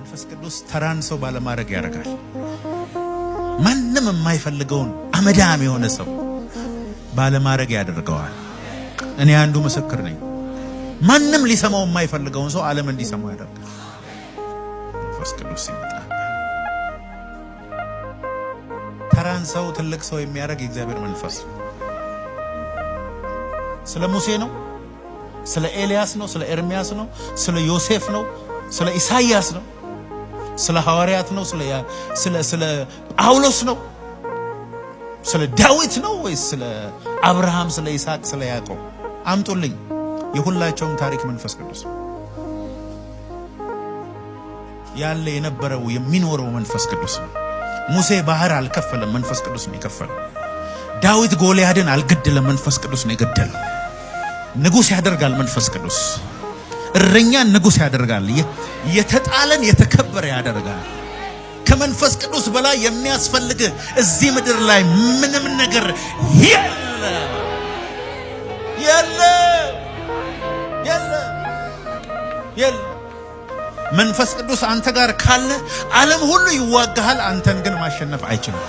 መንፈስ ቅዱስ ተራን ሰው ባለማድረግ ያደርጋል። ማንም የማይፈልገውን አመዳም የሆነ ሰው ባለማድረግ ያደርገዋል። እኔ አንዱ ምስክር ነኝ። ማንም ሊሰማው የማይፈልገውን ሰው ዓለም እንዲሰማው ያደርጋል። መንፈስ ቅዱስ ሲመጣ ተራን ሰው ትልቅ ሰው የሚያደርግ የእግዚአብሔር መንፈስ። ስለ ሙሴ ነው፣ ስለ ኤልያስ ነው፣ ስለ ኤርሚያስ ነው፣ ስለ ዮሴፍ ነው፣ ስለ ኢሳይያስ ነው፣ ስለ ሐዋርያት ነው፣ ስለ ጳውሎስ ነው፣ ስለ ዳዊት ነው ወይስ ስለ አብርሃም፣ ስለ ይስሐቅ፣ ስለ ያዕቆብ? አምጡልኝ። የሁላቸውም ታሪክ መንፈስ ቅዱስ ያለ የነበረው የሚኖረው መንፈስ ቅዱስ ነው። ሙሴ ባህር አልከፈለም፣ መንፈስ ቅዱስ ነው የከፈለው። ዳዊት ጎልያድን አልገደለም፣ መንፈስ ቅዱስ ነው የገደለው። ንጉሥ ያደርጋል መንፈስ ቅዱስ። እረኛን ንጉሥ ያደርጋል። የተጣለን የተከበረ ያደርጋል። ከመንፈስ ቅዱስ በላይ የሚያስፈልግህ እዚህ ምድር ላይ ምንም ነገር የለም፣ የለም፣ የለም፣ የለም። መንፈስ ቅዱስ አንተ ጋር ካለ ዓለም ሁሉ ይዋጋሃል፣ አንተን ግን ማሸነፍ አይችልም።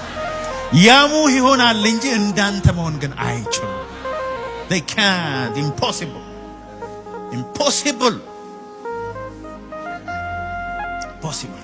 ያሙህ ይሆናል እንጂ እንዳንተ መሆን ግን አይችሉም። They can't. Impossible. Impossible. Impossible.